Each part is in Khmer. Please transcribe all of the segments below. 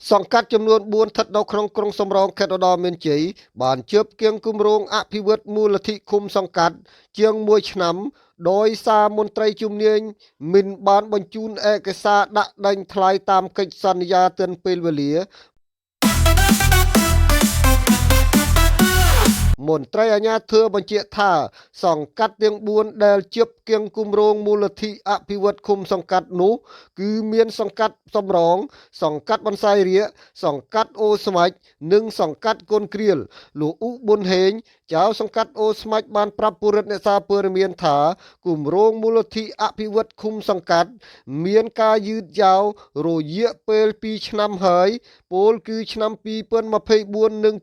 សង្កាត់ចំនួន4ស្ថិតនៅក្នុងក្រុងសំរោងខេត្តឧត្តរមានជ័យបានជើបគៀងគម្រោងអភិវឌ្ឍមូលនិធិឃុំសង្កាត់ជាង1ឆ្នាំដោយសារមន្ត្រីជំនាញមិនបានបញ្ជូនឯកសារដាក់ដេញថ្លៃតាមកិច្ចសន្យាទាន់ពេលវេលាមន្ត្រីអាជ្ញាធរបញ្ជាក់ថាសង្កាត់ទាំង4ដែលជៀបគៀងគម្រោងមូលនិធិអភិវឌ្ឍឃុំសង្កាត់នោះគឺមានសង្កាត់សំរងសង្កាត់បន្សាយរាកសង្កាត់អូស្មាច់និងសង្កាត់កូនក្រៀលលោកឧប៊ុនហេងចៅសង្កាត់អូស្មាច់បានប្រាប់ពលរដ្ឋអ្នកសារព័ត៌មានថាគម្រោងមូលនិធិអភិវឌ្ឍឃុំសង្កាត់មានការយឺតយ៉ាវរយៈពេល2ឆ្នាំហើយពលគឺឆ្នាំ2024និង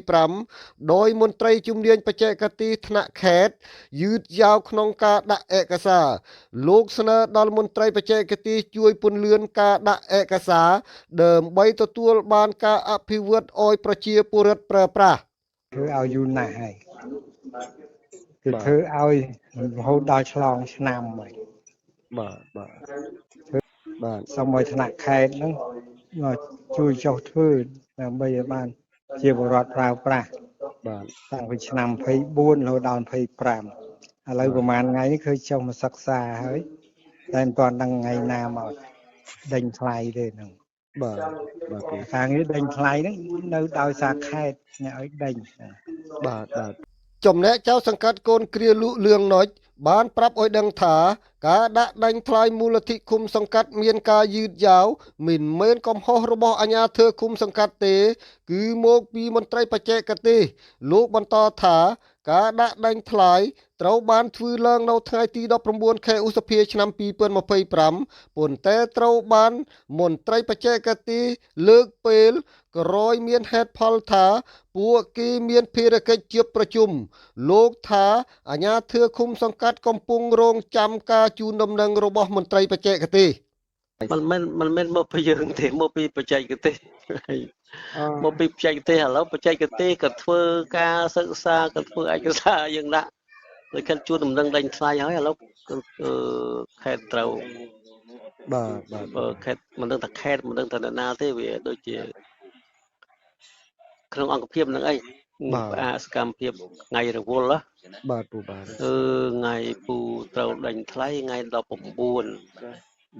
2025ដោយមន្ត្រីជំនាញបច្ចេកទេសថ្នាក់ខេត្តយឺតយ៉ាវក្នុងការដាក់ឯកសារលោកស្នើដល់មន្ត្រីបច្ចេកទេសជួយពន្លឿនការដាក់ឯកសារដើម្បីទទួលបានការអភិវឌ្ឍឲ្យប្រជាពលរដ្ឋប្រើប្រាស់ធ្វើឲ្យយូរណាស់ហើយគឺធ្វើឲ្យរហូតដល់ឆ្លងឆ្នាំហើយបាទបាទបាទសូមឲ្យថ្នាក់ខេត្តហ្នឹងមកជួយចុះធ្វើដើម្បីឲ្យបានជាពលរដ្ឋប្រើប្រាស់បាទតាំងពីឆ្នាំ24រហូតដល់25ឥឡូវប្រហែលថ្ងៃនេះឃើញចុះមកសិក្សាហើយតែមិនទាន់ដឹងថ្ងៃណាមកដេញថ្លៃទេហ្នឹងបាទបាទការងារដេញថ្លៃហ្នឹងនៅដោយសារខេត្តអ្នកឲ្យដេញបាទបាទចំណែកចៅសង្កាត់កូនគ្រាលក់លឿងណុចបានប្រាប់ឲ្យដឹងថាការដាក់ដេញថ្លៃមូលនិធិឃុំសង្កាត់មានការយឺតយ៉ាវមិនមែនកំហុសរបស់អាជ្ញាធរឃុំសង្កាត់ទេគឺមកពីមន្ត្រីបច្ចេកទេសលោកបន្តថាការដាក់ដេញថ្លៃត្រូវបានធ្វើឡើងនៅថ្ងៃទី19ខែឧសភាឆ្នាំ2025ប៉ុន្តែត្រូវបានមន្ត្រីបច្ចេកទេសលើកពេលក្រោយមានហេតុផលថាពួកគេមានភារកិច្ចជាប្រជុំលោកថាអាជ្ញាធរឃុំសង្កាត់កំពុងរងចាំការជូនដំណឹងរបស់មន្ត្រីបច្ចេកទេសមិនមែនមកពីយើងទេមកពីបច្ចេកទេសមកពីបច្ចេកទេសឥឡូវបច្ចេកទេសក៏ធ្វើការសិក្សាក៏ធ្វើឯកសារយើងដាក់ដោយខិតជួនដំណឹងដេញថ្លៃហើយឥឡូវខេត្តត្រូវបាទបាទខេត្តមិនដឹងថាខេត្តមិនដឹងថាណាទេវាដូចជាក្នុងអង្គភាពនឹងអីផ្អាកសកម្មភាពថ្ងៃរវល់បាទពូបាទថ្ងៃពូត្រូវដេញថ្លៃថ្ងៃ19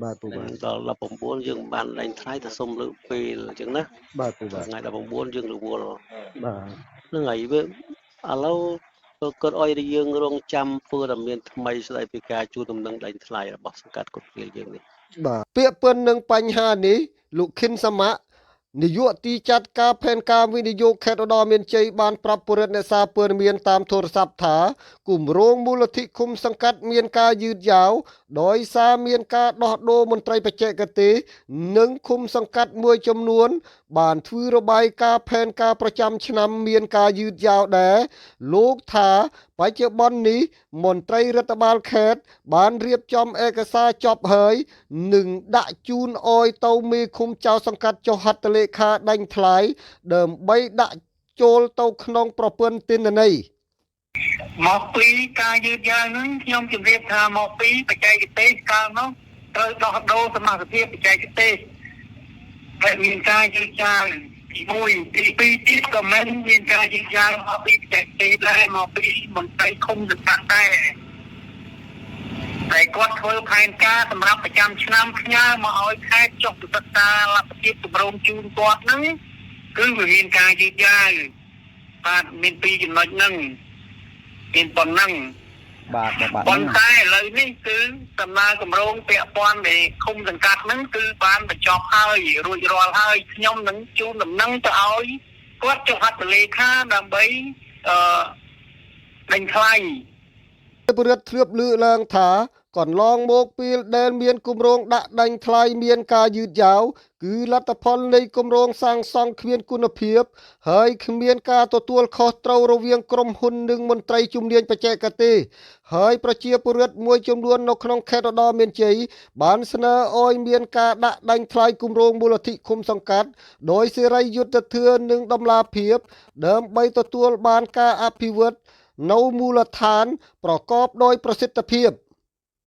បាទពូបាទដល់19យើងបានដេញថ្លៃទៅសុំលើកពេលអញ្ចឹងណាបាទពូបាទថ្ងៃ19យើងរវល់បាទហ្នឹងហើយវាឥឡូវគាត់ឲ្យយើងរងចាំព័ត៌មានថ្មីស្ដីពីការជួលដំណឹងដេញថ្លៃរបស់សង្កាត់កុដៀលយើងនេះបាទពាក្យពិននឹងបញ្ហានេះលោកខិនសមៈនាយកទីចាត់ការផែនការវិនិយោគខេត្តឧត្តរមានជ័យបានប្រាប់ពលរដ្ឋអ្នកសារព័ត៌មានតាមទូរស័ព្ទថាគម្រោងមូលនិធិឃុំសង្កាត់មានការយឺតយ៉ាវដោយសារមានការដោះដូរមន្ត្រីបច្ចេកទេសនិងឃុំសង្កាត់មួយចំនួនបានធ្វើរបាយការណ៍ផែនការប្រចាំឆ្នាំមានការយឺតយ៉ាវដែរលោកថាបច្ចុប្បន្ននេះមន្ត្រីរដ្ឋបាលខេត្តបានរៀបចំឯកសារចប់ហើយនិងដាក់ជូនឲ្យទៅមេឃុំចៅសង្កាត់ចុះហត្ថលេខាដេញថ្លៃដើម្បីដាក់ចូលទៅក្នុងប្រព័ន្ធទិន្នន័យមកពីការយឺតយ៉ាវហ្នឹងខ្ញុំជម្រាបថាមកពីបច្ចេកទេសកាលនោះត្រូវដោះដូរសមាជិកភាពបច្ចេកទេសតែមានការយឺតយ៉ាវទី1ទី2ទៀតក៏មិនមានការយឺតយ៉ាវមកពីបច្ចេកទេសដែរមកពីមន្ត្រីឃុំសង្កាត់ដែរតែគាត់ធ្វើផែនការសម្រាប់ប្រចាំឆ្នាំផ្ញើមកឲ្យខេត្តចុះទៅសិក្សាលទ្ធភាពគម្រោងជូនគាត់ហ្នឹងគឺវាមានការយឺតយ៉ាវបាទមានពីរចំណុចហ្នឹងមានប៉ុណ្ណឹងបាទបាទប៉ុន្តែឥឡូវនេះគឺដំណើរគម្រោងពាក់ព័ន្ធនៃឃុំសង្កាត់ហ្នឹងគឺបានបញ្ចប់ហើយរួចរាល់ហើយខ្ញុំនឹងជូនដំណឹងទៅឲ្យគាត់ចុះហត្ថលេខាដើម្បីដេញថ្លៃពលរដ្ឋធ្លាប់លើកឡើងថាកន្លងមកពេលដែលមានគម្រោងដាក់ដេញថ្លៃមានការយឺតយ៉ាវគឺលទ្ធផលនៃគម្រោងសាងសង់គ្មានគុណភាពហើយគ្មានការទទួលខុសត្រូវរវាងក្រុមហ៊ុននិងមន្ត្រីជំនាញបច្ចេកទេសហើយប្រជាពលរដ្ឋមួយចំនួននៅក្នុងខេត្តឧត្តរមានជ័យបានស្នើឲ្យមានការដាក់ដេញថ្លៃគម្រោងមូលនិធិឃុំសង្កាត់ដោយសេរីយុត្តិធម៌និងតម្លាភាពដើម្បីទទួលបានការអភិវឌ្ឍនៅមូលដ្ឋានប្រកបដោយប្រសិទ្ធភាព។